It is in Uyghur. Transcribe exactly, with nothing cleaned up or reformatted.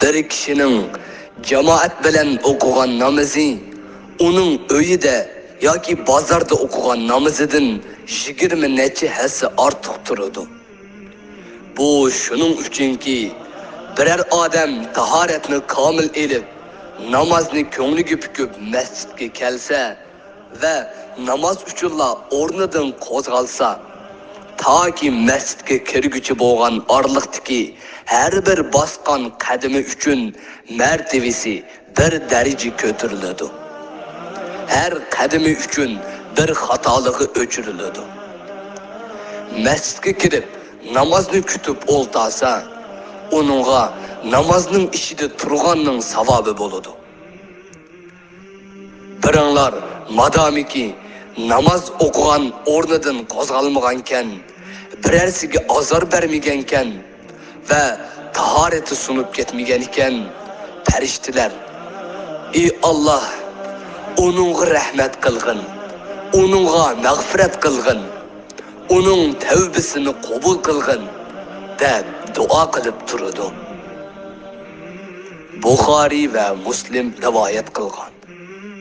بىر كىشىنىڭ جامائەت بىلەن ئوقۇغان نامىزى ئۇنىڭ ئۆيىدە ياكى بازاردا ئوقۇغان نامىزىدىن يىگىرمە نەچچە ھەسسە ئارتۇق تۇرىدۇ. بۇ شۇنىڭ ئۈچۈنكى، بىرەر ئادەم تاھارەتنى كامىل ئېلىپ، نامازنى كۆڭلىگە پۈكۈپ مەسچىتكە كەلسە، ۋە ناماز ئۈچۈنلا ئورنىدىن قوزغالسا، تاكى مەسچىتكە كىرگۈچە بولغان ئارىلىقتىكى ھەر بىر باسقان قەدىمى ئۈچۈن مەرتىۋىسى بىر دەرىجە كۆتۈرۈلىدۇ. ھەر قەدىمى ئۈچۈن بىر خاتالىقى ئۆچۈرۈلىدۇ. مەسچىتكە كىرىپ نامازنى كۈتۈپ ئولتارسا، ئۇنىڭغا نامازنىڭ ئىچىدە تۇرغاننىڭ ساۋابى بولىدۇ. بىرىڭلار، مادامىكى ناماز ئوقۇغان ئورنىدىن قوزغالمىغانكەن، بىرەرسىگە ئازار بەرمىگەنكەن ۋە تاھارىتى سۇنۇپ كەتمىگەنىكەن، پەرىشتىلەر، ئى ئاللاھ، ئۇنىڭغا رەھمەت قىلغىن، ئۇنىڭغا مەغپىرەت قىلغىن، ئۇنىڭ تەۋبىسىنى قوبۇل قىلغىن، دەپ دۇئا قىلىپ تۇرىدۇ. بۇخارىي ۋە مۇسلىم رىۋايەت قىلغان.